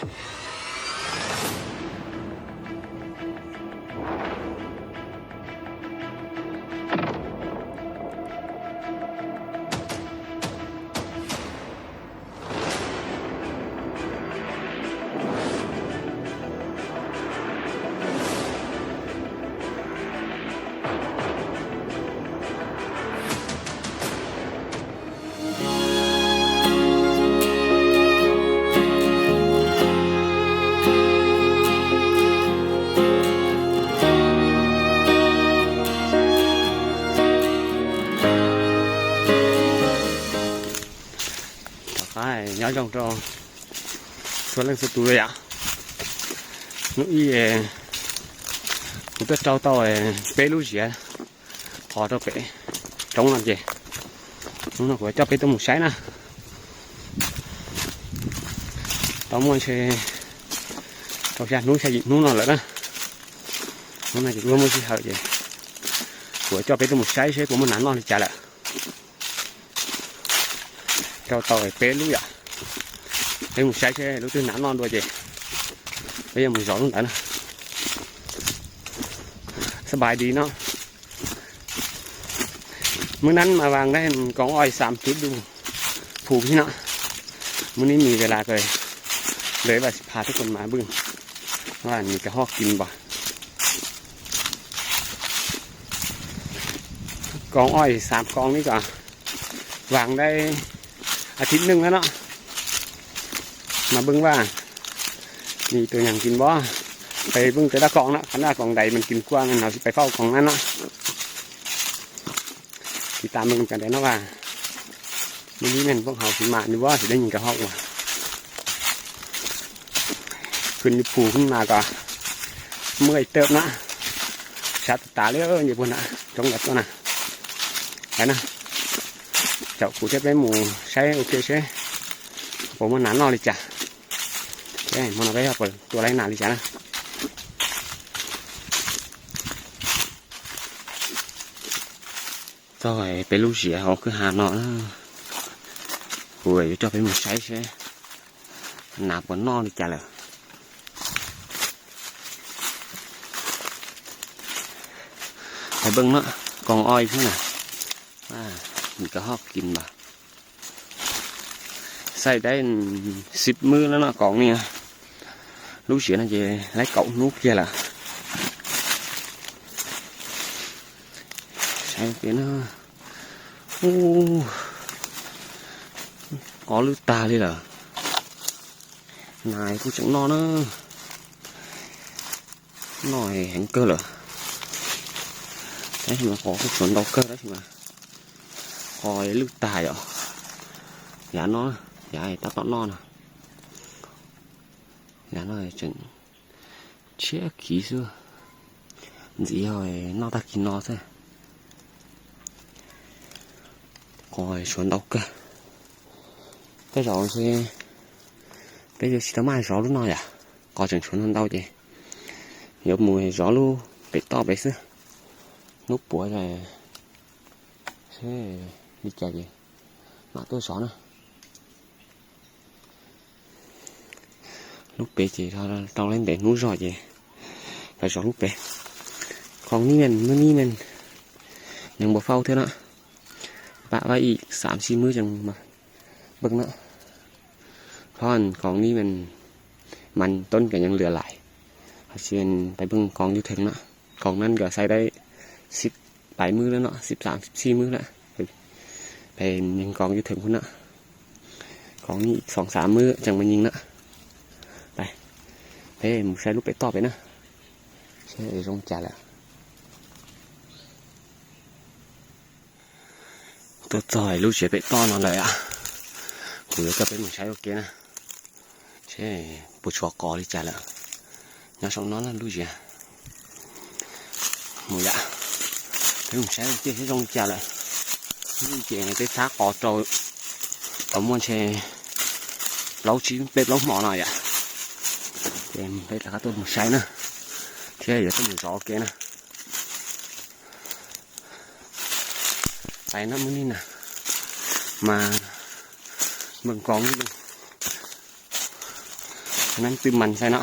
Rov qab nyob zoo rau txhua leej txhua tus yom. Hnub ib kuv tuaj rau tau peb lub ziav qos rau pem roob no ces hnub no kuv coj peb tuaj mus saib na. Tau muaj ntshe rau xya hnub xya yim hnub no lawm na. Hnub no ces kuv muaj sij hawm ces kuv coj peb tuaj mus saib seb puas muaj nas noj li cas lawm. Rau tau peb lub yom. Peb mus saib seb lub twg nas noj dua ces peb yuav mus zov lub ntawd na. Xab pais di no. Mub nab mas vas dab koom oj xaam cuv du phum pib no. Mub nib mis ves las kawg lawv vas xi phas tuaj koom mas bwj. Nws cov hoj kis npam koom oj xaam koom nib kom vas dab a thib neej na no. Mas bwj vaj nws tus nyam kis npam peb bwj tes dab koom na, qhov dab koom dais mas kis kuaj no tsis pais fauj koom na no. Tiv tas mej cov dais no vas, mej nib neeg poob haus tsis mam nws vaj tsis deb nyeem cov hauj ua. Khwv nws phum mas kom muaj ib tawm na, sab tas tas li nce puag na, roob lawv tuaj na. Lawv na, caum kuv thiab peb mus saib ua ke seb puas muaj nas noj li cas. Hmo no peb yog puas tua laib nas li cas na. Txog peb lub ziav hauv kwj ha no na, kuv yuav coj peb mus saib seb nas puas noj li cas lawm. Peb bwj no, koom oj xwb na, nws cov hoj kis npam. Xaij dab xib mub no no koom ni, lub ziav no ces laib kaum hnub kiag lawm. Saib peb na, ub, qos lwj tag li lawm. Nas kuj tseem noj na, noj heev kawg lawm. Tab sis mas qos kuj tshuav ntau kawg tab sis mas qos lwj tag yom. Yav no, yav tab tom noj no, yav no tseem tshiab khiv xwb, ntxiv yog noj tag kis no xwb. Qos tshuav ntau kawg. Tej zaum ntshe peb yuav tsis tau maj zov lub no yom, qos tseem tshuav ntau ntau ces yuav mus zov lub pem toj pem xwb. Hnub puav seb li cas ces mam tuaj zov na. Lub pem ces rau lawm ntev hnub zog ces peb zov lub pem. Koom nib meej, muaj nib meej, nyeem npua fauj thiab na. Pam vaj ib xaam sib mub tseem bwj na. Phoj koom nib meej, mas toob kas nyeej lwam lais, ho tsis peb bwj koom yug theem na. Koom na nkawd xaij dab xib pais mub na no, xib xaam xib mub na. Peb nyeem koom yug theem hub na. Koom nib xoom xaam mub tseem mas nyeem na. Peb mus saib lub pem toj pem na, seb zoo cas lawm. Tuaj txog lub ziav pem toj no lawm, kuv yuav coj peb mus saib ua ke na, seb puas tshuav qos li cas lawm. Nyob saum no lub ziav, mus yam, peb mus saib ua ke seb zoo li cas lawm. Lub ces peb txhab qos rau tau muaj ntshe plaub tsib peb plaub hmo no yom. Ces peb rov qab tuaj mus saib na, thiab yuav tuaj mus zov ua ke na. Pais no mus ni na, mas npawg Koos, Nab twb mas xais no,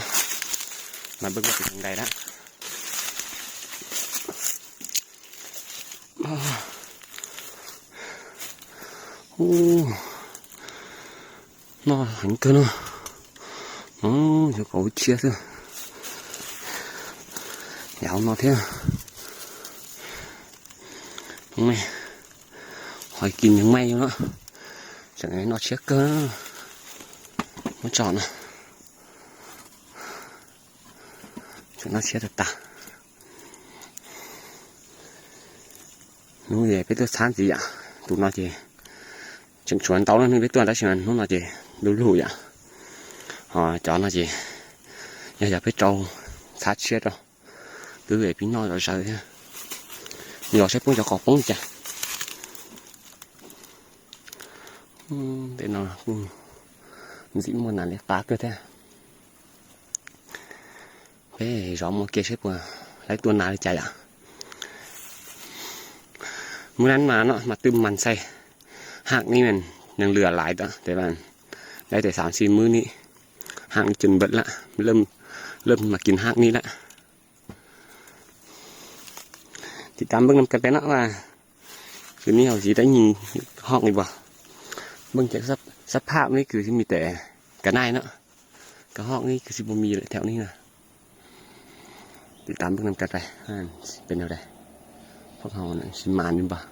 mas npaj tus ntais lawm. Noj heev kawg no. Yog kaum tshiab xwb. Yam no thiab. Hos kis nyeeg maij no, tseem noj tshiab kawg. Muab tso no. Tseem noj tshiab tag tag. Hnub es peb tuaj txhab ntxiv yom, tus no ces tseem tshuav ntau leej neeg peb tuaj tab sis mas hnub no ces du lug yom. Ho cov no ces yog yog peb rau txhab tshiab rau, twb es pib noj zom zaws thiab. Yog saib poob cov qos poob li cas. Tej no kuj ntxim muaj nas li qab kawg thiab. Peb zov mus kiag seb puas laib tua nas li cas yom. Mub nab mas no mas twb mas xais, haj nib neeg lwm lais tas tes laib tes xav xij mub nib, haj nib cun npawm lawm, lawm mas kis haj nib lawm. Tiv tam npej nam kas tes no, kwv nib hauv tsis dab nyig hoj li as. Npej ces xab phaj nib kws tsis mi tes kas naij no, kas hoj nib kws tsis puas mi lawm thaum nib na. Tiv tam npej nam kas tes, peb no tes, phooj hauv tsis mas li npag.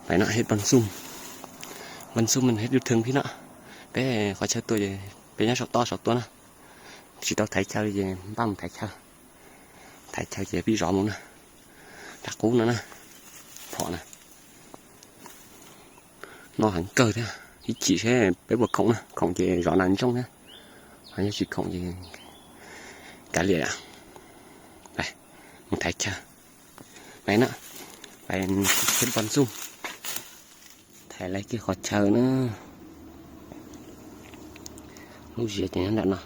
Pais no hej npaj xum, npaj xum mas hej dub thwv phib no. Peb qhov chaw tuaj ces peb nyob saum toj saum tuaj na, tsis tau thaiv chaw li ces npaj mus thaiv chaw. Thaiv chaw ces pib zov mus na. Rab qub no na, phom na. Noj heev kawg thiab, ib chim seb peb puas khoom na, khoom ces zov nas ntsooj thiab, ho yog tsis khoom ces kav liam. Mus thaiv chaw, pais no, pais hej npaj xum, thaiv lawv kiag qhov chaw na. Lub ziav ces nyob nram no,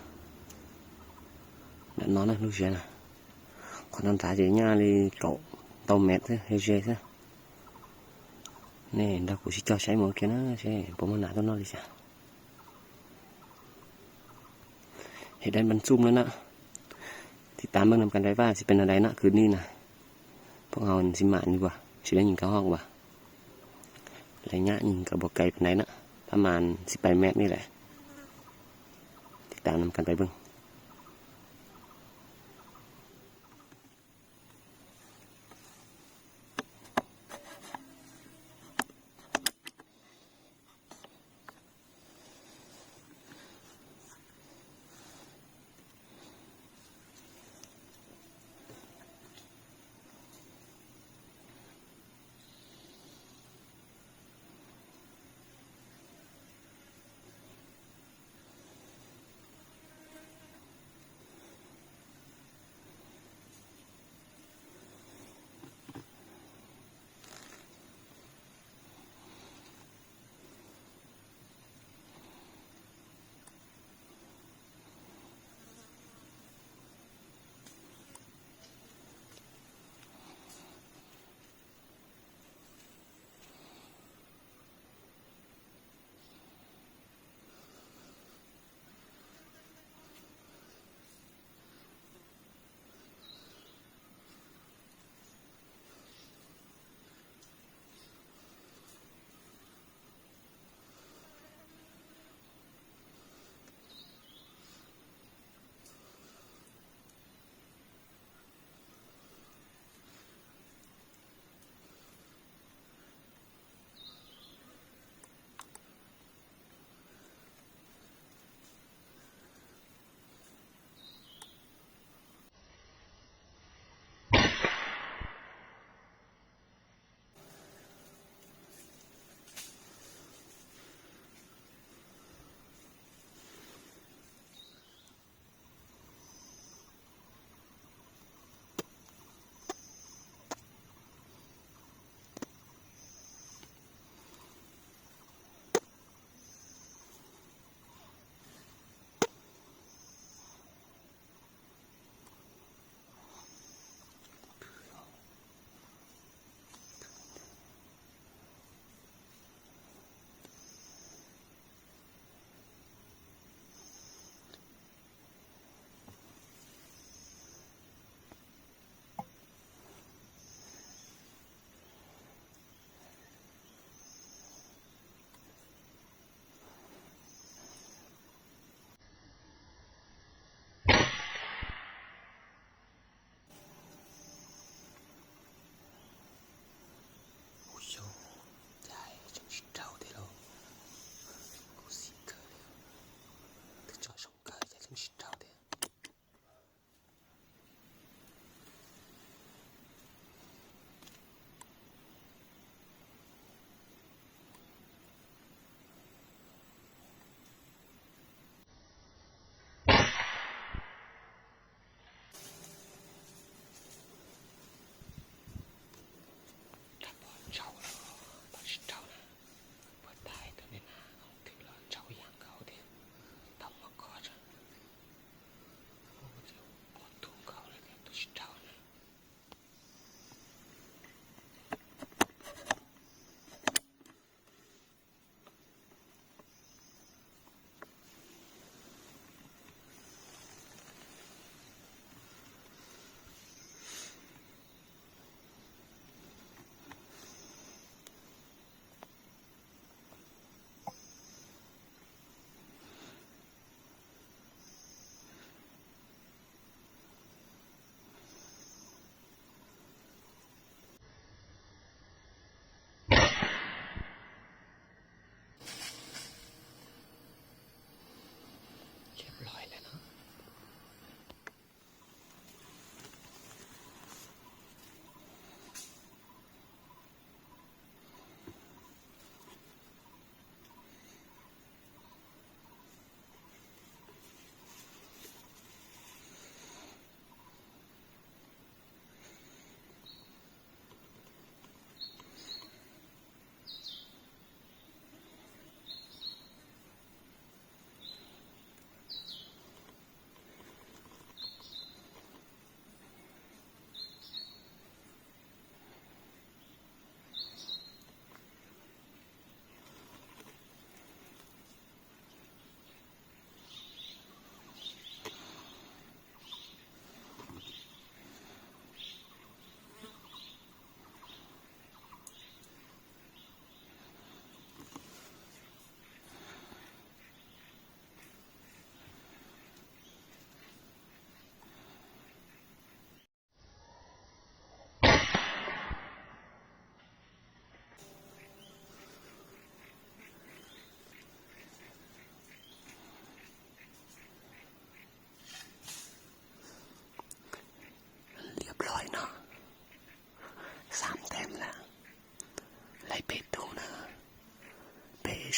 nram no na lub ziav na. Qhov no nrad ces nyob li kaum ntau mev xwb, ze ze xwb. Nej nrog kuv sib cog saib mus ua ke na, seb puas muaj nas tuaj noj li cas. Hej dab npaj xum na na. Tiv tam npaj nam kas tes vaj tsis peb no dais no kwv nib na. Phooj hauv tsis mam li as, tsis dab nyig kas hoj as. Lawv nyab nyig kas puas kais peb dais na, pab mas tsis peb mev nib lawm. Tiv tam nam kas tes npaj.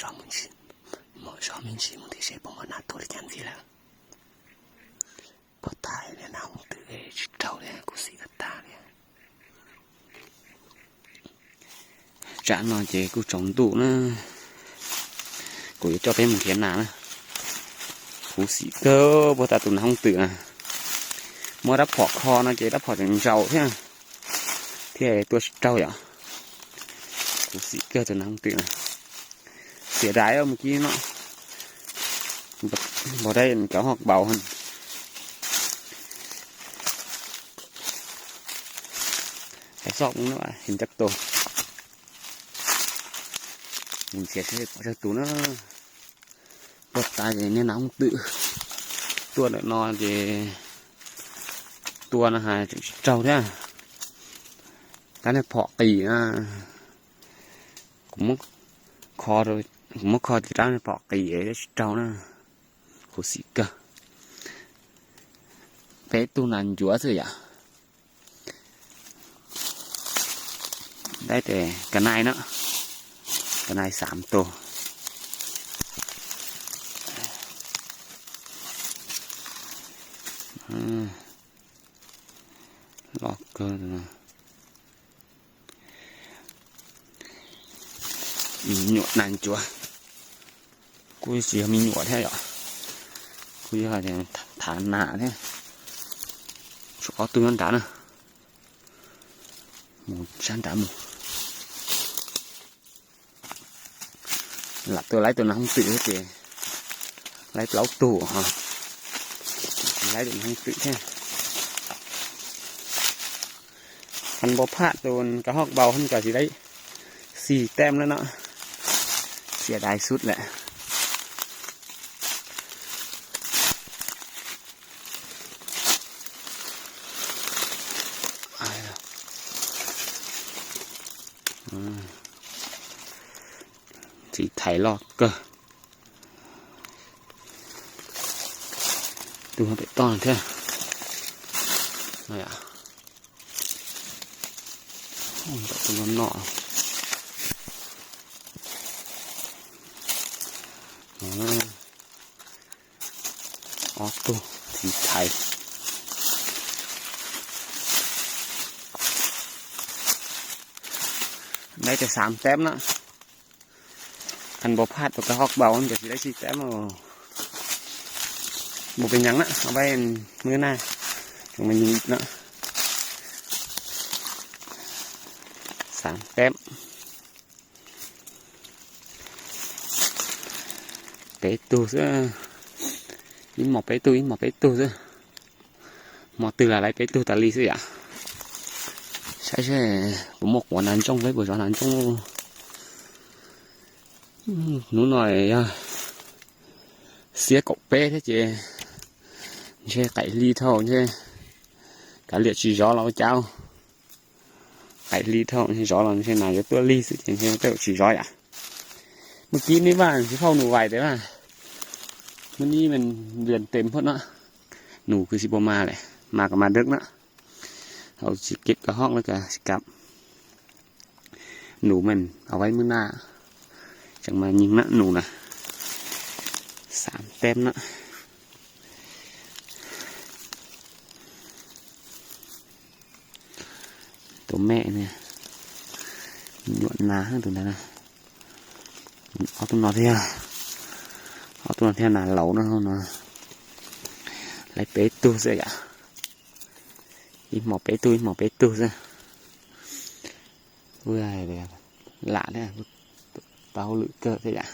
tso mus ntsis, mus zov me ntsis mus thiab seb puas muaj nas tuaj li cas ntxiv lawm. Pov tas niag nas hooj twm tsis raug li, khuv xim tag li. Tsam no ces kuj tsaus ntuj na, kuv yuav coj peb mus nrhiav nas na. Khuv xim kawg, puag ta tus nas hooj twm na, muab rab phom kho no ces rab phom tseem ntsaus thiab, thiaj tuaj tsis raug yom. Khuv xim kawg tus nas hooj twm na. Xiam dais mus kib no, npau dai cov hoj npaus. Qhov xoj no heev cab tus, mus nrhiav seb pom tsawg tus na. Puag ta ces niag nas hooj twm tuaj ntawm no ces tua no hais tseem tsis raug thiab. Rab niag phom qis na, kuv muab kho, kuv muab kho ces rab niag phom qis tsis raug na. Khuv xim kawg. Peb tug nas ncuav xwb yom. Dai tes ka nai no, ka nai xav tus loj kawg. Me nyuam nas ncuav, kuj tsis yog me nyuam thiab yom, kuj yog thav nas thiab. Tshuav ob tug nyob nrad na, mus sab nrad mus. Lam tuaj laib tus nas hooj twm thiab ces laib plaub tug ho, laib tus nas hooj twm thiab. Kheev npau phaj tus kav hoj npau hab koj tsis laib xis teb lawm no, xiam dais xub lawm. Txiv thais loj kawg. Tus pem toj thiab. Tus no no. Ob tug txiv thais. Laib tes xav teb na. Kheev npau phaj tus kav hoj npau ces tsis laib xis teb mas. Mus pes nyees na, au peb mwb na, tsoom me nyuam na. Xav teb. Peb tug xwb, ib hmos peb tug, ib hmos peb tug xwb. Hmo twg los laib peb tug tas li xwb yom. Saib seb puas muaj quav nas ntsooj, peb puas zov nas ntsooj. Hnub no yog xiab kaum peb thiab ces ntshe qaim hli dhau ntshe kav liam tsis zov los ua cas. Qaim hli dhau ntshe zov los ntshe nas yuav tuaj lig xwb ces ntshe tej zaum tsis zov yom. Mus kib neb vaj tsis phauj nus vais tes vaj, muaj neb me vias tes phauj no, nus kuj tsis puas mas lawm, mas kom mas dawb na. Hauv tsis keb kav hoj lawm kav kam. Nus me, au peb mwb na, tseem mas nyeeg na nus na. Xav teb na. Tus me ne, nyuam nas tus ntawd na. Ob tug no thiab, ob tug no thiab nas laus no no. Laib peb tug xwb yom. Ib hmos peb tug, ib hmos peb tug xwb. Lam thiab, tau hauj lwm kawg thiab yom.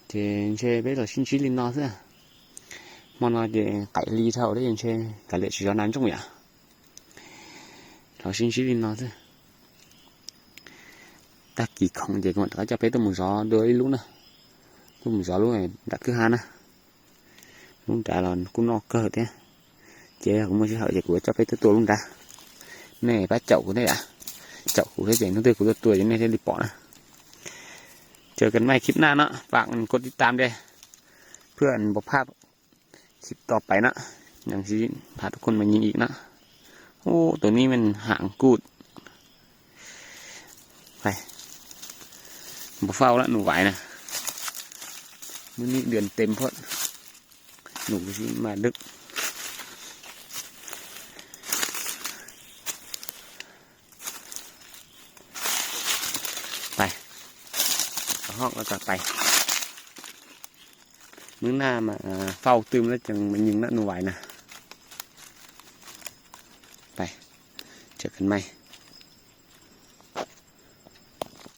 Ces ntshe peb los sib ntsib li no xwb. Hmo no ces qaim hli dhau thiab ntshe kav liam tsis zov nas ntsooj yom. Los sib ntsib li no xwb. Tag kis khoom ces kuv mam rov qab coj peb tuaj mus zov dua ib lub na. Tuaj mus zov lub nram kwj ha na. Lub nrad los kuj noj kawg thiab. Ces yog kuv muaj sij hawm ces kuv coj peb tuaj tua lub nrad. Nej pab caum kuv thiab yom. Caum kuv thiab ces hnub twg kuv tuaj tua ces nej thiaj li pom na. Cia koj maj khib naj no, pab koj tib tam de, pliag npau phaj khib toj pais na. Nyob sib phaj tus koj mas nyeej ib na. Ub, tus neb me ham kuj. Mus faus lawm nus vais na. Mub nib dias tes phuab nus xib mas dwb. Pais, hom los pais. Mub nab mas faus twm lawm ces mas nyees lawm nus vais na. Pais, tseem kan mais.